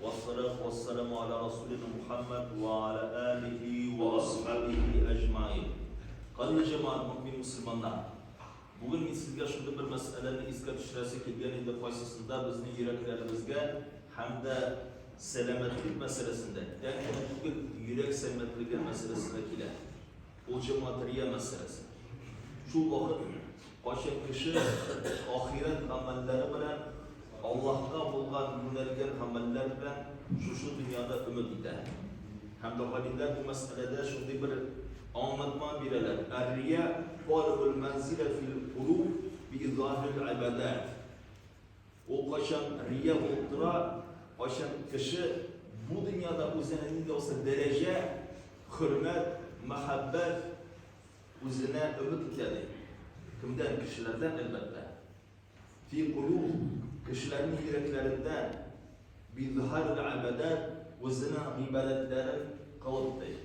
Вассалату вассаламу аля расулина Мухаммад ва аля алихи ва асхабихи әҗмаин. Кадерле җәмәгать, мөмин мөселманнар! Бүген мин сезгә шундый бер мәсьәләне искә төшерәсе килгән иде, кайсысында безнең йөрәкләребезгә һәм дә сәламәтлек мәсьәләсендә, тән генә түгел, йөрәк сәламәтлеге мәсьәләсенә килә. Ул җәмәгать рия мәсьәләсе. Шул вакыт, кайчан кеше ахирәт гамәлләре белән, Аллаһка булган юнәлгән гамәлләр белән шушы дөньяда өмет итә. Һәм дә галимнәр бу мәсьәләдә шундый бер аңлатма бирәләр, Әр-рия талабул мәнзилә фил кулуб би изаһирил гыйбадәт. Ул кайчан рия булып тора, кайчан кеше бу дөньяда үзенә нинди булса дәрәҗә, хөрмәт, мәхәббәт үзенә өмет итә ди. Кемдән? Кешеләрдән, әлбәттә. Фи кулуб, кешеләрнең йөрәкләрендә бизһарил гыйбадәт, үзенең гыйбадәтләрен кылып ди.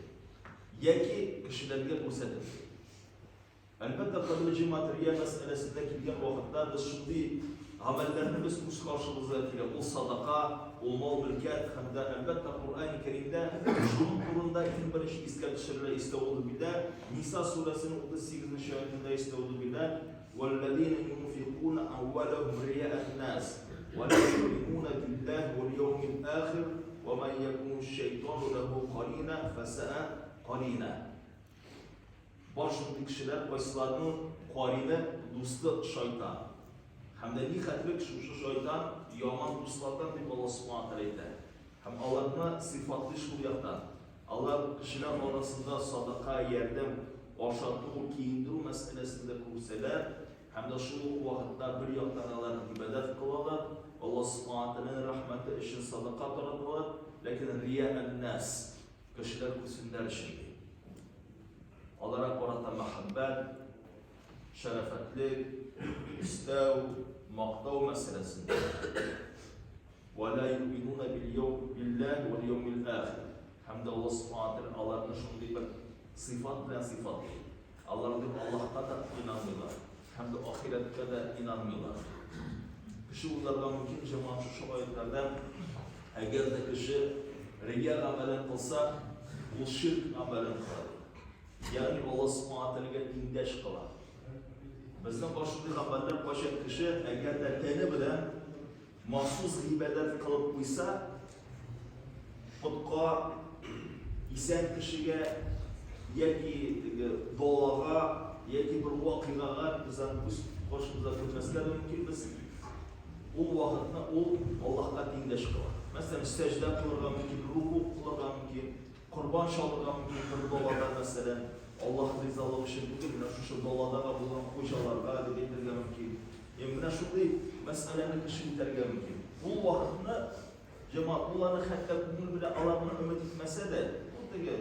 Яки кешеләргә күрсәтеп ди. Әлбәттә, кадерле җәмәгать, рия мәсьәләсендә килгән вакытта без шундый гамәлләрне без күз каршыбызга килә. Ул садака, ул мал-мөлкәт һәм дә, әлбәттә, Коръәни Кәримдә шуның турында иң беренче искә төшерелә, истәүгыду билләһ, Ниса сүрәсенең 38 нче аятендә истәүгыду билләһ, Вәлләзина юнфикуна әмваләһум риаән-нас, вә ла юминуна биллаһи вәл-яумил ахир, вә ман якуну шәйтану ләһу карина, фәсәә карина. Бар шундый кешеләр, кайсыларының карины, дусты шайтан. Һәм дә нихәтлек шушы шайтан яман дуслардан дип Аллаһ Субхана Тәгалә әйтә. Һәм аларны сыйфатлый шул яктан. Алар кешеләр арасында садака, ярдәм, ашату, киендерү мәсьәләсендә күрсәләр, һәм дә шул ук вакытта бер яктан алар гыйбадәт кылалар, Аллаһ Субхана Тәгаләнең рәхмәте өчен садака тараталар, ләкин рия ән-нас, Кешеләр күрсеннәр өчен ди. Аларга карата мәхәббәт, шәрәфәтлек, өстәү, мактау мәсьәләсендә. Ва ла юминуна биллаһи вал яумил ахир. Һәм дә Аллаһ Субхану ва Тәгалә аларны шундый бер сыйфат белән сыйфатлый. Алар дип Аллаһка да инанмыйлар, һәм дә ахирәткә дә инанмыйлар. Кеше уйларга мөмкин, җәмәгать, шушы аятьләрдән, әгәр дә кеше рия гамәлен кылса, ул ширк гамәлен кыла. Ягъни Аллаһ Субхану Тәгаләгә тиңдәш кыла. Безнең бар шундый гамәлләр, кайчан кеше әгәр дә тәне белән Махсус гыйбадәт кылып куйса, потка, исән кешегә яки теге далага, яки бер вакыйгага, без аны үз каршыбызда күрмәскә дә мөмкинбез, ул вакытны ул Аллаһка тиңдәш кыла. Мәсәлән, сәҗдә кылырга мөмкин, руку кылырга мөмкин, корбан чалырга мөмкин бер далада, мәсәлән, Аллаһ ризалыгы өчен түгел, менә шушы даладагы булган хуҗаларга дип әйтергә мөмкин. Ягъни менә шундый мәсьәләне кеше үтәргә мөмкин. Ул вакытны җәмәгать ул аны хәтта күңел белән аларны өмет итмәсә дә, ул теге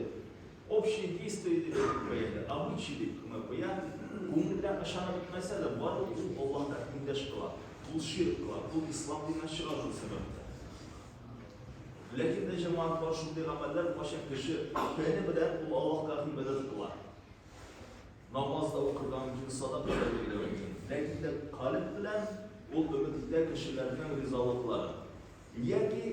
общее действие дип әйтеп куя инде, обычай дип кенә куя, күңел белән ышанып бетмәсә дә, барыбер ул Аллаһка тиңдәш кыла, ул ширк кыла, ул ислам диненнән чыга шул сәбәптән. Ләкин дә җәмәгать бар шундый гамәлләр, кайчан кеше тәне белән ул Аллаһка гыйбадәт кыла. Намаз да укырга мөмкин, садака да бирергә мөмкин. Ләкин дә калеб белән ул өмет итә кешеләрнең ризалыкларын. Яки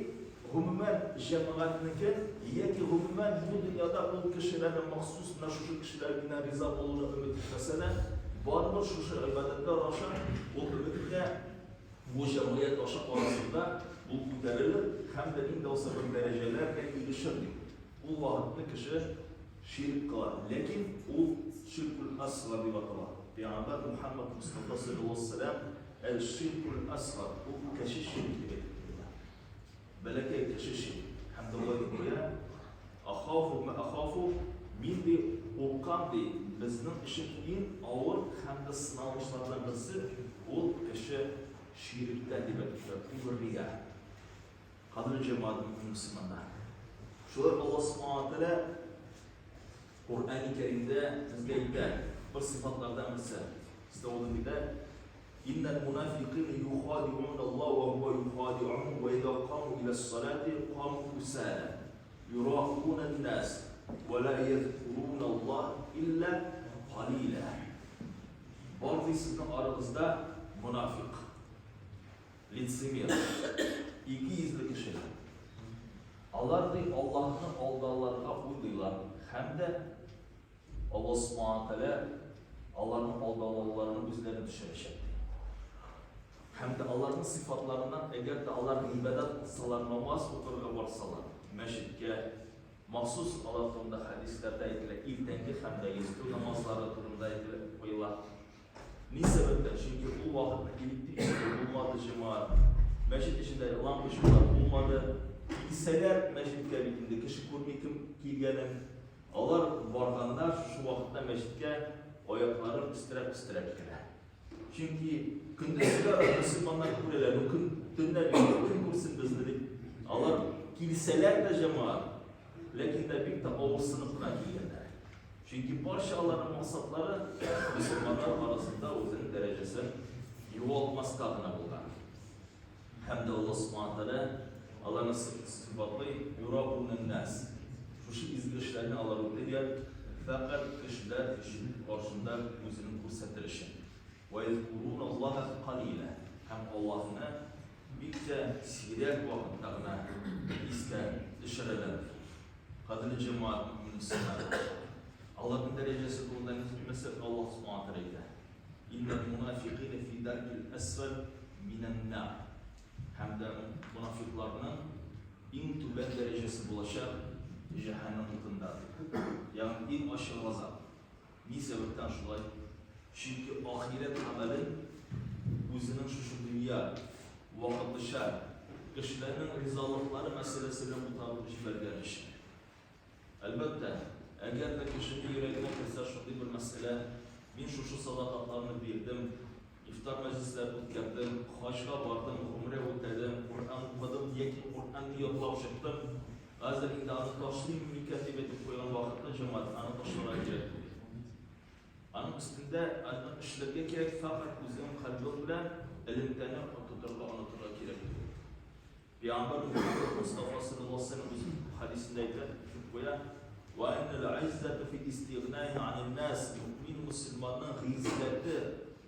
гомумән җәмәгатьнекен, яки гомумән бу дөньяда ул кешеләрне махсус менә шушы кешеләр генә риза булуны өмет итмәсә дә, барыбер шушы гыйбадәтләр аша ул өмет итә, бу җәмгыять аша арасында ул күтәрелер һәм дә нинди булса бер дәрәҗәләргә ирешер дип. Ул вакытны кеше Ширк кыла, ләкин ул ширкүл асгар дип атала. Пәйгамбәр Мухаммад Мостафа салләллаһу алейһи ва сәлләм, Әл-ширкүл асгар, ул кече ширк дип әйтеп куя. Бәләкәй кече ширк. Һәм дә болай дип куя, Ахафу ма ахафу, мин ди куркам ди, безнең өчен иң авыр һәм дә сыналышлардан берсе ул кече ширектән дип әйтеп куя, ул рия. Кадерле җәмәгать, мөэмин мөселманнар! Шулай Аллаһ Субхана ва Тәгалә Коръәни Кәримдә безгә әйтә, бер сыйфатлардан берсе, Әстәгъфируллаһ билlah, Иннәл мунафикыйна юхадиуна Аллаһ ва һуа юхадиухум ва иза каму иләс-салати каму кусала юраъуна ан-нас ва ла язкуруна Аллаһ илля калила. Бар ди сезнең арагызда монафикъ. Лицемер. Икейөзле кешеләр. Алар, ди, Аллаһны алдаларга уйлыйлар һәм дә Аллаһ Субхана Тәгалә аларның алдалауларын үзләренә төшерәчәк, ди. Һәм дә аларның сыйфатларыннан, әгәр дә алар гыйбадәт кылсалар, намаз укырга барсалар, мәчеткә, махсус алар турында хәдисләрдә әйтелә, иртәнге һәм дә йөзтү намазлары турында әйтелеп куела. Ни сәбәптән? Чөнки ул вакытны электричество булмады, җәмәгать. Мәчет эчендә лампочкалар булмады. Килсәләр мәчеткә бит инде кеше күрми кем килгәнен. Алар барганнар шушы вакытта мәчеткә аякларын өстерәп-өстерәп керә. Чөнки көндезгә мөселманнар күрәләр, ну көн төнлә бит кем күрсен безне дип. Алар килсәләр дә җәмәгать, ләкин дә бик тә авырсынып кына килгәннәр. Чөнки барча аларның максатлары мөселманнар арасында үзенең дәрәҗәсен югалтмаска гына булган. Һәм дә Аллаһ Субхана Тәгалә аларны сыйфатлый, юраунен нас. Шушы изге эшләрне алар үтиләр, фәкать кешеләр өчен каршында үзен күрсәтер өчен. Ва язкурун Аллаһа калила. Һәм Аллаһны бик тә сирәк вакытта гына искә төшерәләр. Кадерле җәмәгать, мөэмин мөселманнар! Аларның дәрәҗәсе турында ни мәсәлән, Аллаһ Субхана Тәгалә әйтә: Иннәл мунафикыйна фи даркил әсфәл минән нар. Һәм дә монафикъларның иң түбән дәрәҗәсе булачак җәһәннәм утында, дип. Ягъни иң ачы газап. Ни сәбәптән шулай? Чөнки ахирәт гамәлен үзенең шушы дөнья, вакытлыча, кешеләрнең ризалыклары мәсьәләсе белән буталып җибәргән өчен. Әлбәттә, әгәр дә кешенең йөрәгенә керсә шундый бер мәсьәлә, мин шушы садакатларны бирдем, ифтар мәҗлесләре үткәрдем, хаҗга бардым, гомрә үтәдем, Коръән укыдым яки Коръәнне ятлап чыктым, хәзер инде аны ташлыйм микән дип әйтеп куйган вакытта, җәмәгать, аны ташларга кирәк түгел. Аның өстендә аны эшләргә кирәк, фәкать үзеңнең кальбең белән элемтәне тотырга онытырга кирәк түгел. Пәйгамбәр Мөхәммәд Мостафа саллаллаһу алейһи ва сәлләм үз хәдисендә әйтә, әйтеп куя, Ва иннал иззата фи истигънаи анин нас, мөэмин мөселманның гыйззәте,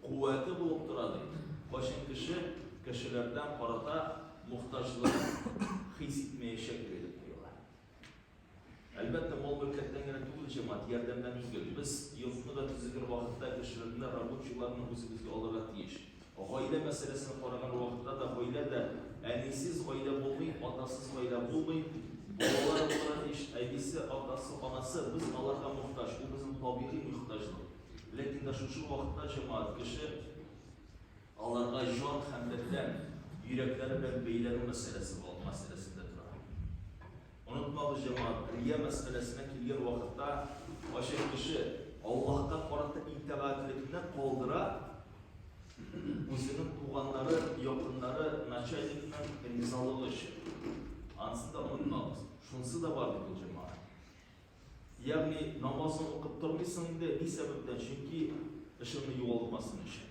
куәте булып тора ди. Кайчан кеше кешеләрдән карата мохтаҗлык хис итмәячәк дип әйтеп куела. Әлбәттә, мал-мөлкәттән генә түгел, җәмәгать, ярдәмнән түгел. Без йортны да төзегән вакытта кешеләрне, рабочийларны үзебезгә алырга тиеш. Гаилә мәсьәләсен караган вакытта да гаилә дә әнисез гаилә булмый, атасыз гаилә булмый. Балалар булырга тиеш, әбисе, атасы, анасы, без аларга мохтаҗ. Ул безнең табигый мохтаҗлык. Ләкин дә шушы вакытта, җәмәгать, кеше Аларга җан һәм тән, йөрәкләре белән бәйләнү мәсьәләсе мәсьәләсендә тора. Онытмагыз, җәмәгать, рия мәсьәләсенә килгән вакытта кайчан кеше Аллаһка карата итагатьлекне калдыра, үзенең туганнары, якыннары, начальникның ризалыгы өчен. Анысын да онытмагыз. Шунысы да бар бит ул, җәмәгать. Ягъни намазын укып тормыйсың инде, ни сәбәптән? Чөнки эшеңне югалтмасын өчен.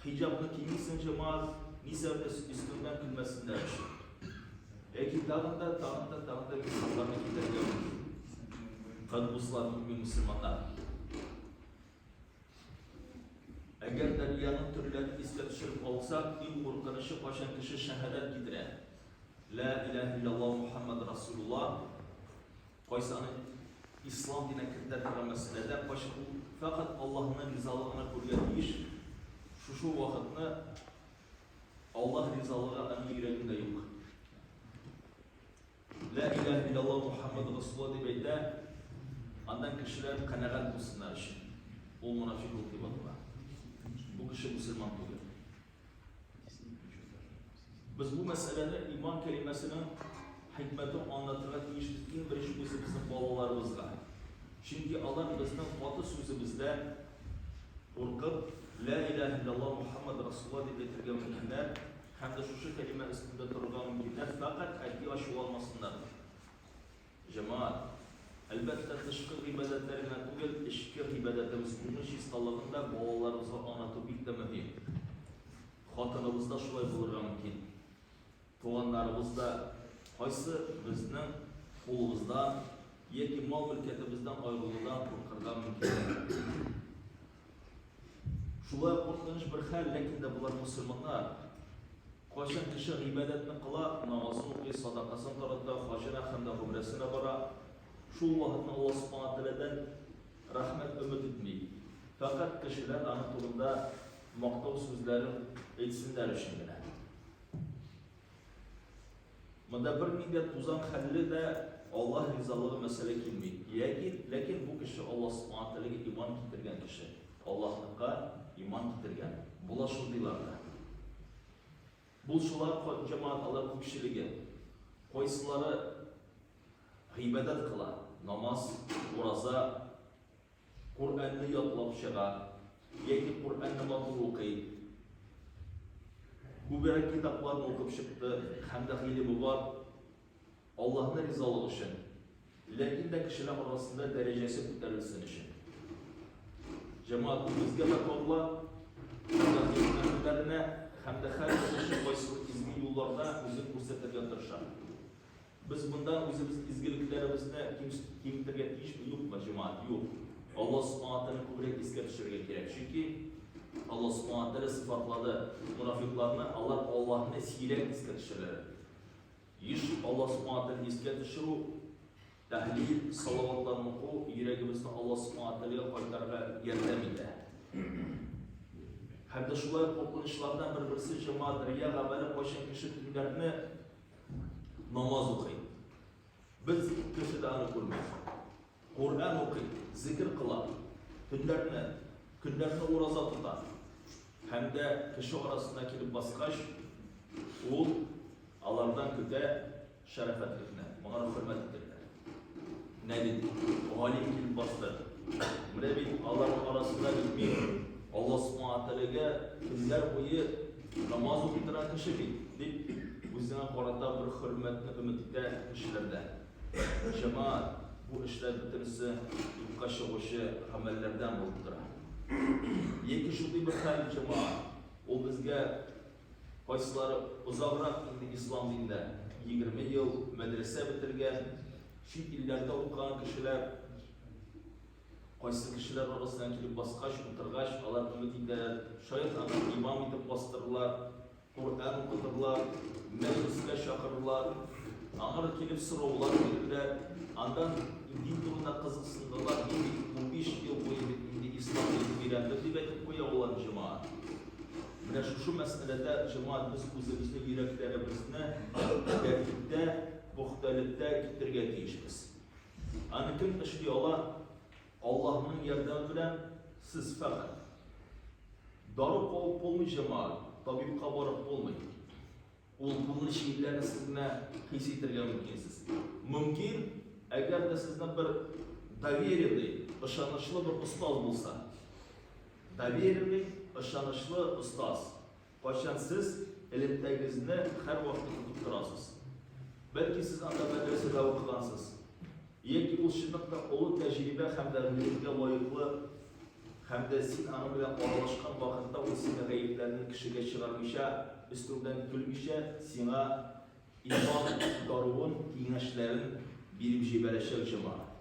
Хиҗабны кимисең җәмәгать, ни сәбәптән? Өстеңнән көлмәсеннәр өчен. Яки тагын да, тагын да, тагын да мисалларны китерергә мөмкин. Кадруслар, мөмин мөселманнар. Әгәр дә рияның төрләрен искә төшереп алсак, иң куркынычы кайчан кеше шәһадәт китерә. Лә иләһә илляллаһ Мухаммад Расулуллаһ. Кайсы аны ислам диненә кертә торган мәсьәләдә, кайчан ул фәкать Аллаһның ризалыгына күрергә тиеш, шушы вакытны Аллаһ ризалыгы аның йөрәгендә юк. Лә иләһә илляллаһ Мухаммад Расулуллаһ дип әйтә, аннан кешеләр канәгать булсыннар өчен. Ул монафиклык дип атала. Бу кеше мөселман түгел. Без бу мәсьәләне иман кәлимәсенең хикмәтен аңлатырга тиешбез иң беренче үзебезнең балаларыбызга. Чөнки алар безнең каты сүзебездән куркып, Лә иләһә илляллаһ Мухаммад Расулуллаһ дип әйтергә мөмкиннәр һәм дә шушы кәлимә өстендә торырга мөмкиннәр, фәкать әти ачуланмасыннар дип. Җәмәгать, әлбәттә, тышкы гыйбадәтләр генә түгел, эчке гыйбадәтебез, күңел чисталыгын да балаларыбызга аңлату бик тә мөһим. Хатыныбыз да шулай булырга мөмкин. Туганнарыбыз да кайсы безнең кулыбыздан яки мал-мөлкәтебездән аерылудан куркырга мөмкиннәр. Шулай куркыныч бер хәл, ләкин дә болар мөселманнар. Кайчан кеше гыйбадәтне кыла, намазын укый, садакасын тарата, хаҗына һәм дә гомрәсенә бара, шул вакытны Аллаһ Субхана Тәгаләдән рәхмәт өмет итми. Фәкать кешеләр аның турында мактау сүзләрен әйтсеннәр өчен генә. Монда бернинди тузан хәлле дә Аллаһ ризалыгы мәсьәлә килми. Ләкин, ләкин бу кеше Аллаһ Субхана Тәгаләгә иман китергән кеше. Аллаһныкка иман китергән. Була шундыйлар да. Булшылар, җәмәгать, алар күпчелеге. Кайсылары гыйбадәт кыла, намаз, ураза, Коръәнне ятлап чыга, яки Коръәнне матур укый. Күбрәк китапларны укып чыкты һәм дә гыйлеме бар. Аллаһны ризалык өчен. Ләкин дә кешеләр арасында дәрәҗәсе күтәрелсен өчен. Җәмәгать, бу безгә дә кагыла, һәм дә гыйлем әһелләренә, һәм дә һәрбер кеше кайсыдыр изге юлларда үзен күрсәтергә тырыша. Без монда үзебез изгелекләребезне киметергә тиешме, юкмы, җәмәгать? Юк. Алла Субхана Тәгаләне күбрәк искә төшерергә кирәк. Чөнки Алла Субхана Тәгалә сыйфатлады мунафикларны, алар Аллаһны сирәк искә төшерәләр. Еш Алла Субхана Тәгаләне искә төшерү, тәһлил, салаватларны уку йөрәгебезне Алла Субхана Тәгаләгә кайтарырга ярдәм итә. Һәм дә шулай куркынычлардан бер-берсе җәмәгать рия гамәле кайчан кеше төннәрне намаз укый. Без кеше дә аны күрми. Коръән укый, зикр кыла. Төннәрне, көннәрне ураза тота. Һәм дә кеше арасына килеп баскач, ул алардан көтә шәрәфәтлекне, моңа хөрмәт итәләр. Менә бит галим килеп басты. Менә бит аларның арасында бит мин Алла Субхана Тәгаләгә көннәр буе намаз укый торган кеше бит, дип үзенә карата бер хөрмәтне өмет итә кешеләрдән. Җәмәгать, бу эшләр бөтенесе юкка чыгучы гамәлләрдән булып тора. Яки шундый бер хәл, җәмәгать, ул безгә Кайсылары озаграк инде ислам динендә, 20 ел мәдрәсә бетергән, чит илләрдә укыган кешеләр, кайсы кешеләр арасына килеп баскач, утыргач, алар өмет итәләр, шаять аны имам итеп бастырырлар, Коръән укытырлар, мәҗлескә чакырырлар, аңар килеп сораулар бирерләр, андан дин турында кызыксындылар, мин бит 15 ел буе бит инде ислам динен өйрәндем, дип әйтеп куя улар җәмәгать. Менә шушы мәсьәләдә, җәмәгать, без үзебезне йөрәкләребезне тәртиптә, пөхтәлектә китерергә тиешбез. Аны кем эшли ала? Аллаһның ярдәме белән сез фәкать. Дару кабып булмый, җәмәгать, табибка барып булмый. Ул күңел чирләрен сез генә хис итәргә мөмкинсез. Мөмкин, әгәр дә сезнең бер доверенный, ышанычлы бер остаз булса. Доверенный, ышанычлы остаз. Кайчан сез элемтәгезне һәрвакыт тотып торасыз. Бәлки сез анда мәдрәсәдә укыгансыз. Яки ул чынлап та олы тәҗрибә һәм дә гыйлемгә лаеклы һәм дә син аның белән аралашкан вакытта ул синең гаепләреңне кешегә чыгармыйча, өстеңдән көлмичә, сиңа иман даруын, киңәшләрен биреп җибәрәчәк җәмәгать.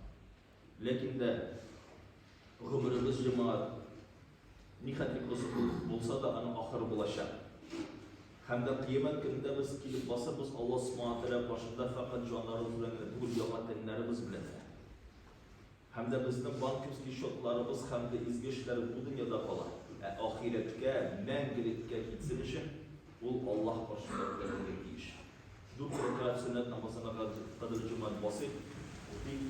Ләкин дә гомеребез җәмәгать нихәтлек озын булса да, аның ахыры булачак. Һәм дә кыямәт көнендә без килеп басырбыз Аллаһ Субхана Тәгалә каршында фәкать җаннарыбыз белән генә түгел, яңа тәннәребез белән дә. Һәм дә безнең банковский счетларыбыз һәм дә изге эшләребез бу дөньяда кала. Ә ахирәткә, мәңгелеккә китсен өчен, ул Аллаһ каршында үтәлергә тиеш. Дүрт рәкәгать сөннәт намазына кадәр җәмәгать басыйк, укыйк.